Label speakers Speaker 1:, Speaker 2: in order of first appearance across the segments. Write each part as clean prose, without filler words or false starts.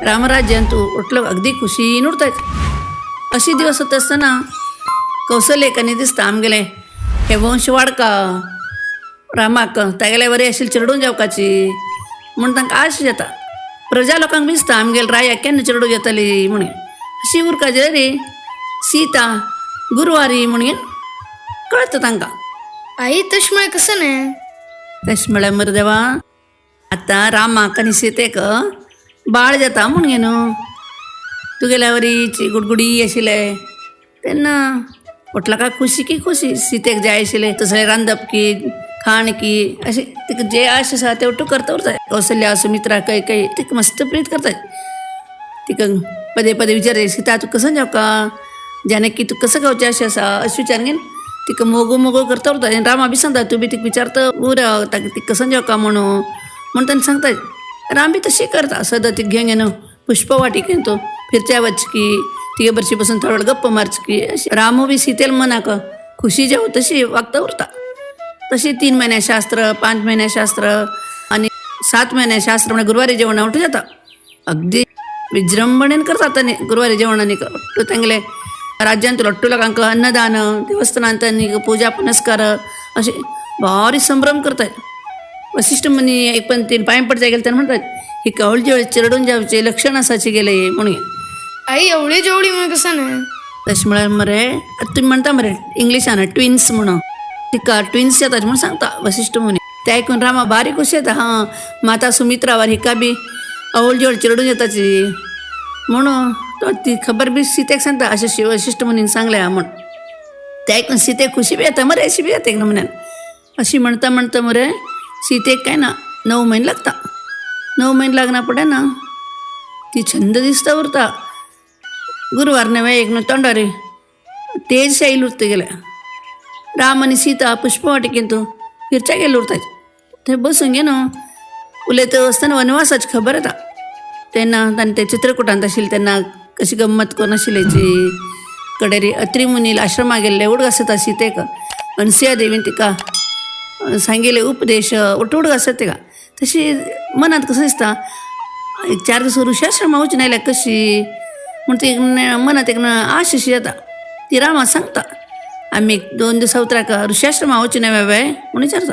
Speaker 1: रामराज्यांतू उठलो अगदी खुशीन उरतात. अशी दिवस होत असताना कौशल्यकांनी दिसता आमगेले हे वंश वाडका रामाक तागेले बरे अशी चिरडून जावकाची म्हूण तांकां आश जाता. प्रजा लोकांक दिसता आमगेले राया केन्ना चिरडूं जाताली म्हणून. अशी उरका रे सीता गुरवारी म्हणून कळता तांकां.
Speaker 2: आई तशें म्हळ्यार कसं न्ही?
Speaker 1: तशें म्हळ्यार मरे देवा आतां रामाक आनी सीतेक बाळ जाता म्हूण गे न्हू तुगेल्या वरीची गुडगुडी आशिल्ले तेन्ना पोटलाका खुशी की खुशी सीतेक जाय आशिल्लें तसलें रांदप की खाण की अशें तिका जे आश आसा ते ओट्टू करता उरता. कौशल्या सुमित्रा कैकेयी तिका मस्त प्रीत करतात. तिका पदे पदे विचार सीता तूं कसं जावका जानकी तूं कसं खावचें अशें आसा अशें विचार घेवन तिका मोगो मोगो करता उरता. आनी रामा बी सांगता तूं बी तिका विचारता उर ताका तिका कसं जावका म्हणून म्हूण तांकां सांगता. राम बी तशी करता सदां तिका घेवन घेवन पुष्पवाटिकेन तो फिरच्या वचकी तिगे बरशी बसून थोडो वेळ गप्प मारचकी अशी रामू बी सीतेल मनाक खुशी जाव तशी वागता उरता. तशी 3 म्हयन्या शास्त्र 5 म्हयन्या शास्त्र आनी 7 म्हयन्या शास्त्र म्हणजे गुरुवारी जेवणा उठू जाता. अगदी विजृंभणेन करतात आनी गुरुवारी जेवण आनी तो तांगेले राज्यांत लट्टू लोकांक अन्नदान देवस्थानांत आनी पुजा पुनस्कार अशे भारी संभ्रम करतात. वशिष्ठ मुनी एक पण तीन पांय पडता गेले तेन्ना म्हणतात ही कवळ जेवळ चिरडून जावचे लक्षण आसाचे गेले म्हणून.
Speaker 2: आई एवढी जेवढी मग कसं नाही?
Speaker 1: तशें म्हळ्यार मरे तुमी म्हणटा मरे इंग्लिशान ट्विन्स म्हणून तिका ट्विन्स येतात म्हणून सांगता वशिष्ठ मुनी. ते आयकून रामा बारीक खुशी येता हां माता सुमित्रावर हिका बी अवळ जेवळ चिरडून येताची म्हणून तो ती खबर बी सीतेक सांगता अशें वशिष्ठ मुनीन सांगलें म्हूण. ते आयकून सीतेक खुशी बी येता मरे अशी बी येता एक नमुन्यान. अशी म्हणता म्हणता मरे सीतेक काय ना 9 म्हयने लागता. 9 म्हयने लागना फुडें ना ती छंद दिसता उरता. गुरवार नवे एक न्हू तोंडार तेज शैल उरता गेल्या. राम आनी सीता पुष्पवाटिकेंत फिरच्या गेले उरता. थंय बसून गे न्हू उलयता आसतना वनवासाची खबर येता. तेन्ना तांणी ते चित्रकुटांत आशिल्ले तेन्ना कशी गम्मत करून आशिल्ल्याची कडेरी अत्री मुनील आश्रमा गेल्ले उडगास येता सीतेक अनसुया देवीन तिका सांगिल्ले उपदेश उठ उडगास तिका. तशी मनांत कसं दिसता एक 4 दीस ऋषाश्रमा वचून आयल्या कशी म्हूण ती मनांत एक आश अशी जाता. ती रामा सांगता आमी 2 दिसां उतराक ऋषाश्रमा वचून येवया वे म्हूण विचारता.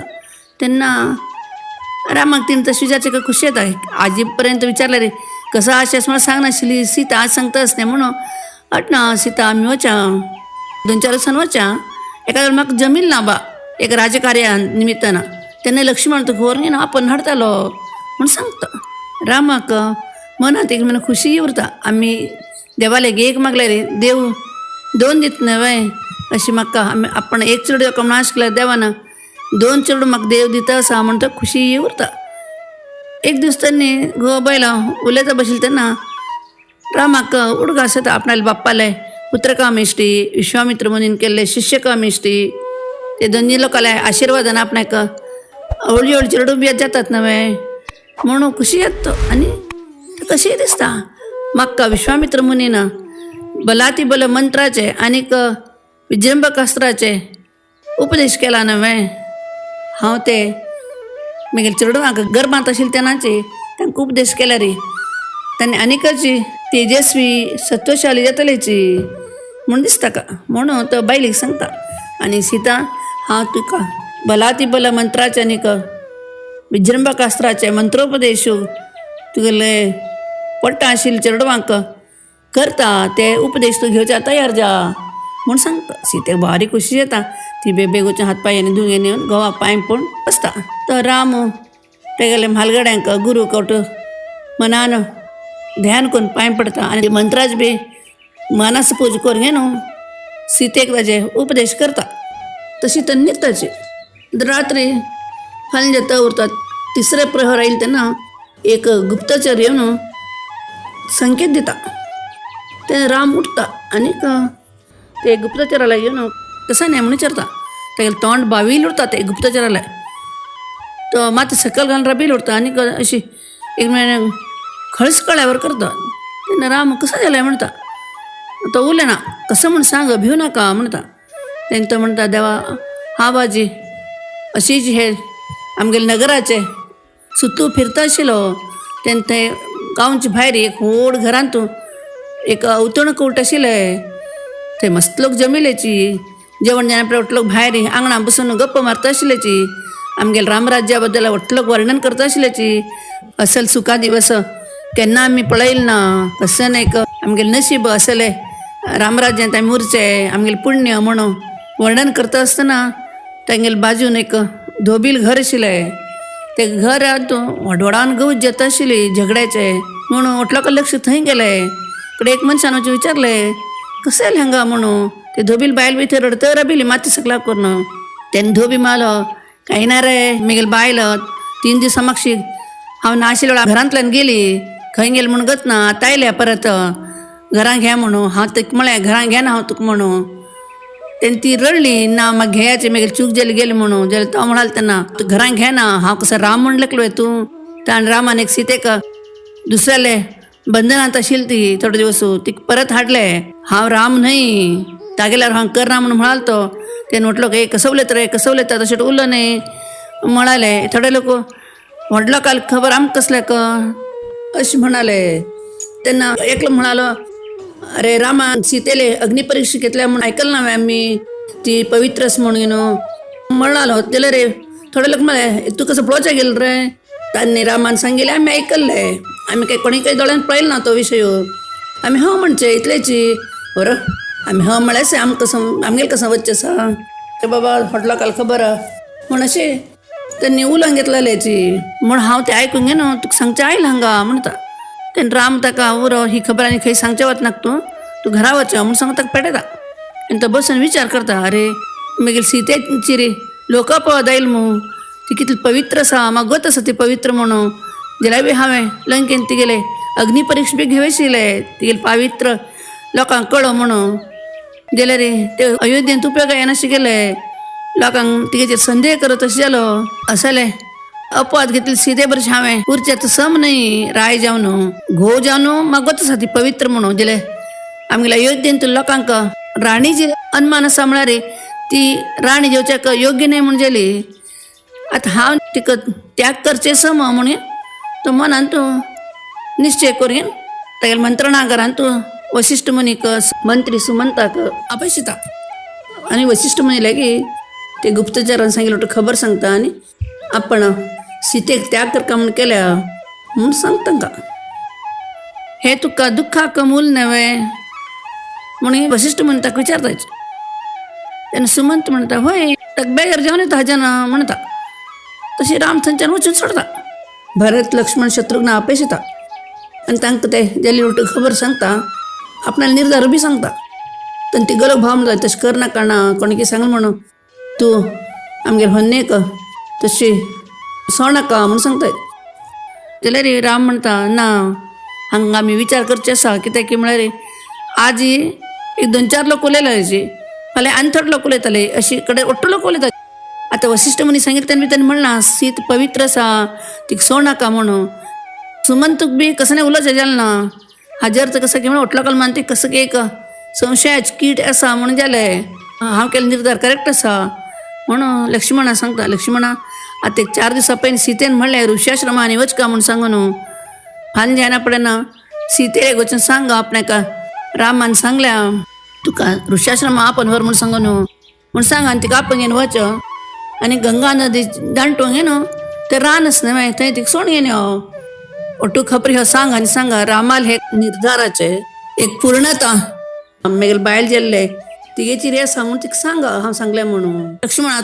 Speaker 1: तेन्ना रामाक तिणें तशें विचारचें खुशी येता. आजी पर्यंत विचारलें रे कसं आश आसा म्हणून सांगनाशिल्ली सीता आज सांगता आसलें म्हणून अट ना सीता आमी वचा 2-4 दिसान वचा एका वेळार म्हाका जमील ना बा एक राजकार्या निमित्तान तेन्ना लक्ष्मण तुका व्हरून घेवन आपण हाडतालो म्हूण सांगता. रामाक मनांत एक म्हण खुशी उरता आमी देवाले एक मागले रे देव 2 दित न्हय अशी म्हाका आमी आपण एक चेडूं म्हूण आश केल्यार देवान 2 चेडूं म्हाका देव दिता आसा म्हण तो खुशी उरता. एक दीस तेन्नी घोव बायलां उलयता बशिल्लीं तेन्ना रामाक उडगास येता आपणाले बाप्पाले पुत्रकामिश्टी विश्वामित्र मुनीन केल्ले शिष्यकामिश्टी ते दोनी लोकांले आशिर्वादान आपणाक व्हडली व्हडली चेडूं बी जातात न्हय म्हणून खुशी येता तो. आनी कशी दिसता म्हाका विश्वामित्र मुनीन बलाती बल मंत्राचे आनीक विजृंभकास्त्राचे उपदेश केला न्हय हांव ते मागीर चेडवांक गर्भांत आशिल्ले तेन्नाचे तांकां उपदेश केल्यार तांणी आनीकची तेजस्वी सत्वशाली जातलेची म्हूण दिसता का म्हणून तो बायलेक सांगता. आनी सीता हांव तुका बलाती बल मंत्राचे आनीक विजृंभकास्त्राचे मंत्रोपदेश तुगेले पट्टा आशिल्ले चेडवांक करता ते उपदेश तूं घेवच्या तयार जा म्हूण सांगता. सीतेक भारी खुशी जाता. ती बेगोच्या वचून हात पांय धुवन घेवन घोवा पांय पडून बसता. तो राम तेगेले म्हालगड्यांक गुरू कट मनान ध्यान करून पांय पडता आनी मंत्राज बी मनास पूज करून घे न्हू सीतेक ताजे उपदेश करता. तशी तर न्हिदताची. रात्री फाल्यां जाता उरता तिसरे प्रहर आयले तेन्ना एक गुप्तचर येवन संकेत दिता. ते राम उठता आनीक ते गुप्तचराला येवन कसं न्हय म्हणून विचारता. तेगेलें तोंड बावील उरता ते गुप्तचराला तो मात सकयल घालून रबील उरता आनीक अशी एक म्हळ्यार खळस कळ्यावर करता. तेन्ना राम कसं जालें म्हणटा. तो उलयना कसं म्हूण सांग भिवू नाका म्हणटा. तेन्ना तो म्हणटा देवा हा बाजी अशीच हे आमगेले नगराचे सुतू फिरता आशिल्लो तेन्ना थंय गांवचे भायर एक व्हड घरांत एक अवतण कवट आशिल्लें. थंय मस्त लोक जमिल्याची. जेवण जाणा आपल्या लोक भायर आंगणा बसून गप्प मारता आशिल्ल्याची. आमगेले रामराज्या बद्दल लोक वर्णन करता आशिल्ल्याची. असल सुखा दिवस केन्ना आमी पळयल ना, असं एक आमगेले नशीब असले रामराज्यांत आमी उरचे, आमगेले पुण्य म्हणून वर्णन करता आसतना तांगेले बाजून एक धोबील घर आशिल्लें. ते घरांत व्हड गवत जाता आशिल्ली झगड्याचे म्हणून लोकां लक्ष थंय गेलें. कडे एक मनशान वचून विचारलें, कशें आयलें हांगा म्हणून. ते धोबील बायल बी थंय रडत राबिल्ली माती सकला करून. तेन्ना धोबी मालो, कांय ना रे, म्हगेली बायल 3 दिसां मागशी हांव ना आशिल्ल्या वेळार घरांतल्यान गेली, खंय गेली म्हूण गत ना, आतां आयल्या परत घरां घे म्हणून. हांव तुका म्हळें घरां घेना हांव तुका म्हणून. तेन्ना ती रडली, ना म्हाका घेयाचे, मागीर चूक जाली गेली म्हणून. जाल्यार तो म्हणाल तेन्ना, तूं घरां घेना हांव कसो राम म्हण लेखलो तूं. ताणें रामान एक सीतेक दुसऱ्याले बंधनांत आशिल्ली ती थोडे दिवस, तिका परत हाडले. हांव राम न्हय तागेल्यार हांव करना म्हणून म्हणाल तो. तेन्ना म्हटलो की कसं उलयता रे, कसं उलयता, तशें उरलो न्हय म्हणाले. थोडे लोक व्हडलो लोकांक खबर आमकां कसले अशें म्हणाले. तेन्ना एकलो म्हणालो, अरे रामान सीतेले अग्निपरीक्षा घेतल्या म्हणून ऐकलं ना आम्ही, ती पवित्रच म्हणून म्हणालो. त्याला रे थोडे लोक म्हणाले, तूं कसं पळोवच्या गेलं रे. त्यांनी रामान सांगितले, आम्ही ऐकल्ले, आम्ही काही कोणी काही दोळ्यान पळयलं ना तो विषय, आम्ही हो म्हणचे इतल्याची बरं, आम्ही हो म्हळ्याच आमकां कसं आमगेले कसं वचचें आसा ते बाबा व्हडलो लोकांक खबर म्हण अशें त्यांनी उलोवन घेतलेल्याची म्हण हांव तें आयकून घेन तुका सांगचें आयलां हांगा म्हणटा. तेन्ना राम ताका उरो ही खबर आनी खंय सांगचें वचनाका तूं, तूं घरा वच म्हूण सांगता ताका पेटयता. आनी तो बसून विचार करता, अरे मागीर सीतेची रे लोक पळोवप आयल मू, ती कितली पवित्र आसा, म्हाका गत आसा ती पवित्र म्हणून. जाल्यार बी हांवें लंकेन तिगेले अग्निपरीक्षा बी घेवशिल्ले, तिगेले पावित्र लोकांक कळो म्हणून. जाल्यार ते अयोध्येंत उपयोग येनाशें गेले, लोकांक तिगेचेर संदेह करत अशें जालो. असले अपवाद घेतले सीते बरें हांवें उरचें सम न्हय राय जावन घोव जावन म्हाका गत आसा ती पवित्र म्हणून. जाल्यार आमगेल्या अयोध्येंत लोकांक राणीची अनमान आसा म्हळ्यार ती राणी जेवच्याक योग्य न्हय म्हूण जाली. आतां हांव तिका त्याग करचें सम म्हणून तो मनान तूं निश्चय करून तागेल्या मंत्रणागारान तूं वशिश्ठ मुनीक मंत्री सुमंताक आपयता. आनी वशिश्ठ मुनी लागीं ते गुप्तचरान सांगिल्लें खबर सांगता आनी आपण सीतेक त्याग करका म्हूण केल्या म्हूण सांगता तांकां. हे तुका दुख्खाक मूल नव्हे म्हणून वशिश्ठ मुनी ताका विचारता. तेन्ना सुमंत म्हणटा, हय ताका बेजार जेवण येता हाज्यान म्हणटा. तशी राम थंयच्यान वचून सोडता. भरत लक्ष्मण शत्रुघ्न अपेक्षिता आनी तांकां ते जाली उलट खबर सांगता, आपणाले निर्धार बी सांगता. तेन्ना ती गलो भाव म्हणटा, तशें करनाका ना, कोणी कितें सांगलें म्हणून तूं आमगेर होन्नेक तशी सोडनाका म्हणून सांगता. जाल्यार राम म्हणटा, ना हांगा आमी विचार करचे आसा, कित्याक की म्हळ्यार आजी एक 2-4 लोक उलयले, फाल्यां आनी थोडे लोक उलयताले, अशी कडेन ओट्टो लोक उलयता. आतां वशिश्ठ मुनी सांगितलें तेन्ना बी तेणें म्हणलां सीत पवित्र आसा, तिका सोडनाका म्हणून. सुमंतूक बी कसं नाही उलोवचें जालें ना, हाजेर अर्थ कसो की म्हणून ओटलो कलमान ती कसं की एक संशयाची कीट आसा म्हणून जालें. हांव केल्लो निर्धार करेक्ट आसा म्हणून लक्ष्मणा सांगता. लक्ष्मणा आतां एक 4 दिसां पयलीं सीतेन म्हणलें ऋषाश्रमांनी वचका म्हूण सांगून न्हू. फाल्यां जायना पडना सीतेक वचून सांग आपणाक रामान सांगल्या तुका ऋषाश्रमा आपण व्हर म्हूण सांगून न्हू म्हूण सांग आनी तिका आपण घेवन वच आनी गंगा नदी दांटून घेवन तें रान आसा न्हय थंय तिका सोड घेवन यो. ओटू खबरी हो सांग आनी सांगा रामाल हे निर्धाराचे एक पूर्णता मागीर बायल जेल्ले तिगेची रे आसा म्हूण तिका सांग हांव सांगलें म्हणून. लक्ष्मणा